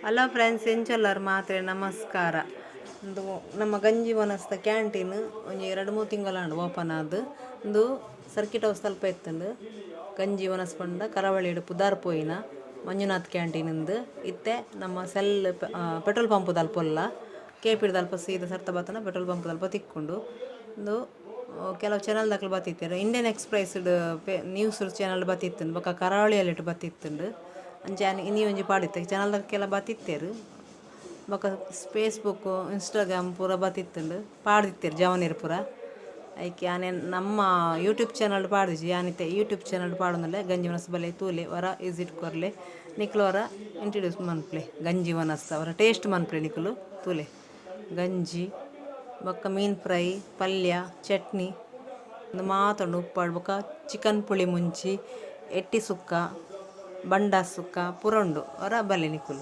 Hello friends, ಎಂಚೊಲ್ಲರ್ ಮಾತ್ರೆ? ನಮಸ್ಕಾರ. ಉಂದು ನಮ್ಮ ಗಂಜಿ ವನಸ್ದ ಕ್ಯಾಂಟೀನ್. ಒಂಜಿ 2-3 ತಿಂಗಳಾಂಡ್ ಓಪನ್ ಆದ್. ಉಂದು ಸರ್ಕಿಟ್ ಹೌಸ್ ಅಲ್ಪ ಇತ್ತುಂಡು. ಗಂಜಿ ವನಸ್ ಪಂಡ ಕರಾವಳಿಡ್ ಪುದರ್ ಪೋಯಿನ ಮಂಜುನಾಥ್ ಕ್ಯಾಂಟೀನ್ ಇಂದ್. ಇತ್ತೆ ನಮ್ಮ ಸೆಲ್ ಪೆಟ್ರೋಲ್ ಪಂಪ್ ದಲ್ಪ ಉಲ್ಲ. ಕೆಪಿಡ್ ದಲ್ಪ ಸೀದಾ ಸರ್ತ ಬತ್ತುಂಡ ಪೆಟ್ರೋಲ್ ಪಂಪ್ ದಲ್ಪ ತಿಕ್ಕುಂಡು. ಉಂದು ಕೆಲವು ಚಾನೆಲ್ ದಕುಲು ಬತ್ತಿತ್ತೆರ್. ಇಂಡಿಯನ್ ಎಕ್ಸ್ಪ್ರೆಸ್ ಡ್ ನ್ಯೂಸ್ ಚಾನೆಲ್ ಬತ್ತಿತ್ತುಂಡು. ಬೊಕ ಕರಾವಳಿ ಅಲೆಟ್ ಬತ್ತಿತ್ತುಂಡು. ಅಂಚ ಯಾನ್ ಇನಿ ಒಂಜಿ ಪಾಡಿತ್ತೆ. ಚಾನೆಲ್ ದಕ್ಲೆಲ ಬತ್ತಿತ್ತೆರ್. ಬೊಕ ಫೇಸ್ಬುಕ್, ಇನ್ಸ್ಟಾಗ್ರಾಮ್ ಪೂರ ಬತ್ತಿತ್ತುಂಡು. ಪಾಡ್ದಿತ್ತೆರ್ ಜವನೆರ್ ಪೂರ. ಐಕ್ ಯಾನ್ ನಮ್ಮ ಯೂಟ್ಯೂಬ್ ಚಾನೆಲ್ ಪಾಡ್ದಿಜಿ. ಯಾನ್ ಇತ್ತೆ ಯೂಟ್ಯೂಬ್ ಚಾನೆಲ್ ಪಾಡೊಂದುಲ್ಲೆ. ಗಂಜಿ ವನಸ್ ಬಲೆ ತೂಲೆ, ಒರ ವಿಸಿಟ್ ಕೊರ್ಲೆ. ನಿಕುಲು ಒರ ಇಂಟ್ರೊಡ್ಯೂಸ್ ಮನ್ಪುಲೆ. ಗಂಜಿ ವನಸ್ ಒರ ಟೇಸ್ಟ್ ಮನ್ಪುಲೆ ನಿಕುಲು ತೂಲೆ. ಗಂಜಿ ಬೊಕ ಮೀನ್ ಫ್ರೈ, ಪಲ್ಯ, ಚಟ್ನಿ ಉಂದು ಮಾತ ಉಂಡು ಉಪ್ಪಡ್ ಬೊಕ ಚಿಕನ್ ಪುಳಿ ಮುಂಚಿ, ಎಟ್ಟಿ ಸುಕ್ಕ, ಬಂಡ ಸುಕ್ಕ ಪೂರ ಉಂಡು. ಒರ ಬಲೆ ನಿಕುಲು.